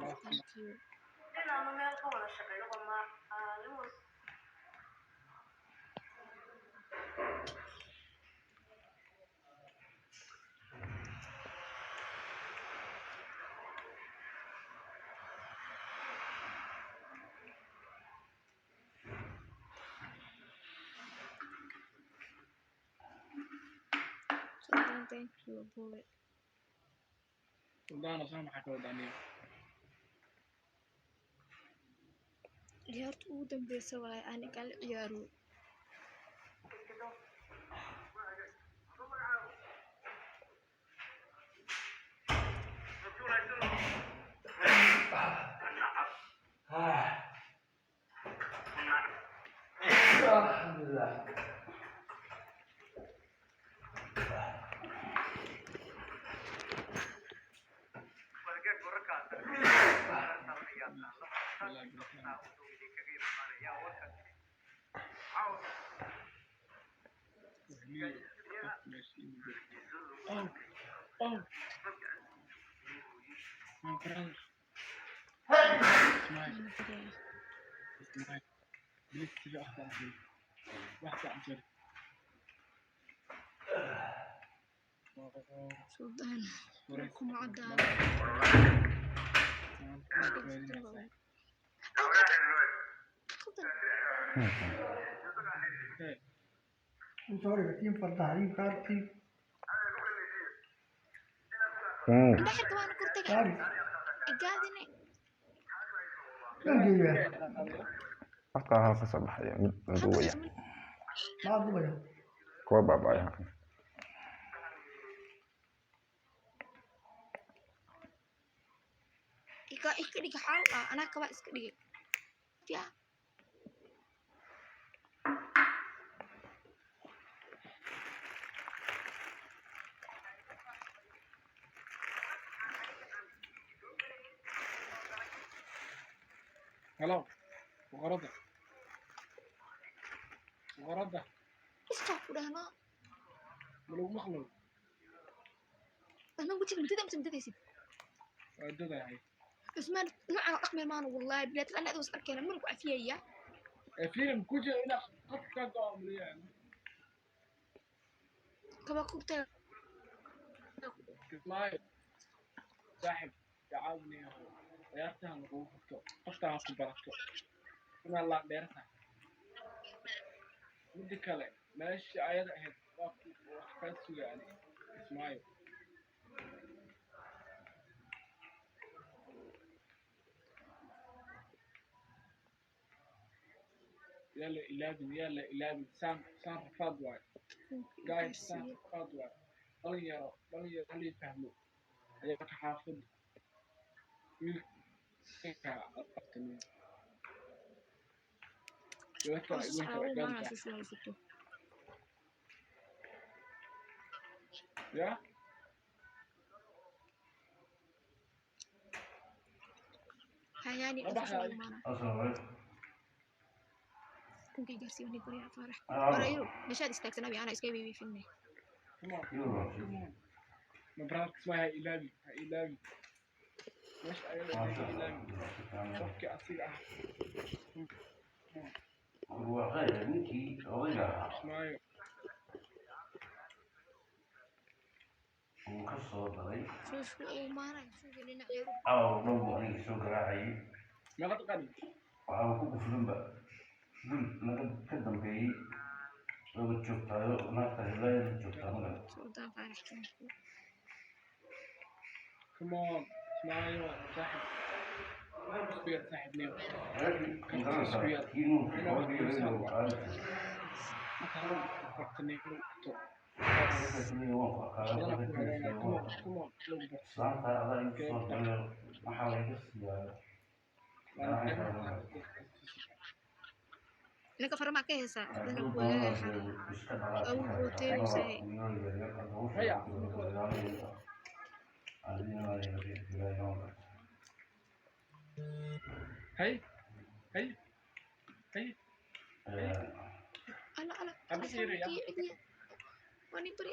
Thank you. Sultan, thank you, boy. Sultan soo maxaa ka wadaaniyo? Ciyaarta ugu dambeysa waaye aniga la ciyaaro. Alxamdulilah. Oh, oh. My brother. Ismail, Waan baryaa. Ismail. Bilis tiga wax baan jiray. Wax baan jiray. Sultan, Waraysi. kuma caddaado. Sultan, Hey, indhaha xirka waana kor tagay. Igaadine. Afka halka ka soo baxaya mid la Hadda duubaya qasman. kuwa baaba'aya halkan. Iga iska dhiga xaal ah anaa kaba iska dhigay. Ya. Hello. Boqoradda. Boqoradda. Iska ku dhahnaa. Ma lagu maqlo? Anaa wajiga mudada mise mudadaysid. Waa dadahay. Cusmaan noocan oo dhaqmi maano wallahi bilaad anaa is arkayna mana ku cafiyaya. Ee filim ku jira inaa qadka ka go'o maliyaan. Kaba kurta. Ismail. Saaxib, tacaawni yahow. Ciyaartahan lagugu furto. Qoftaan ha ku barato. Inaad laan dheerta. Midda kale, meeshii ayada ahayd waa ku wax kaa sugaani. Ismaayo. Yaa la ilaabin, yaa la ilaabin. Saan saan rafaad waaye. Guys, saan rafaad waaye. Dhalinyaro, dhalinyaro halii fahmo. Ayaa ka xaafad. Wiilka afartan. Gabarta Qoysas wiilka caawo maana gaadka. soo soo. Ya? Hayani Ma soo baxdaa? soo maana. Asalaamu calaykum. Kunkay gaarsiiyo ni bariya Faarax. Alo. Warayo meeshaad istaagsanaa ana iska wiifinay. Come on. Yurub. Come on. Ma brother Ismail ha ilaabin, ha ilaabin. Meesha ayada ahayd ha ilaabin. Qofkii asiga ah. Waa khayr ninkii odayga ahaa Ismaayo. uu ka soo daray Soo soo maana soo dhinaceedu. caawa dhan buu aniga soo garaacayay. Meeqa taqaani? Waxaaba ku guflinba guri naga ka dambeeyey laba joogtaayo naagta hilaayada joogtaa magaran. Sultan Faarax thank you. Come on. Ismaayo, saaxib. Isku yar saaxibnimo. Reerkii magaranaysaa kii nuurka gabadhii reerka qaadi jiray. Marka hore bartanay to. Markaas waan ku arkaa Shaqadana ku hagaagaya. Come on, come on. Lagu barto. Islaanta adaa igu soo daray waxaa layga siiyaa. Waa Ninka faramaa ka heesaa. Dadna ku walaalahay xalay. Hey. Hey. Hey. Ala ala. Ama fiiri ya. Wani bari.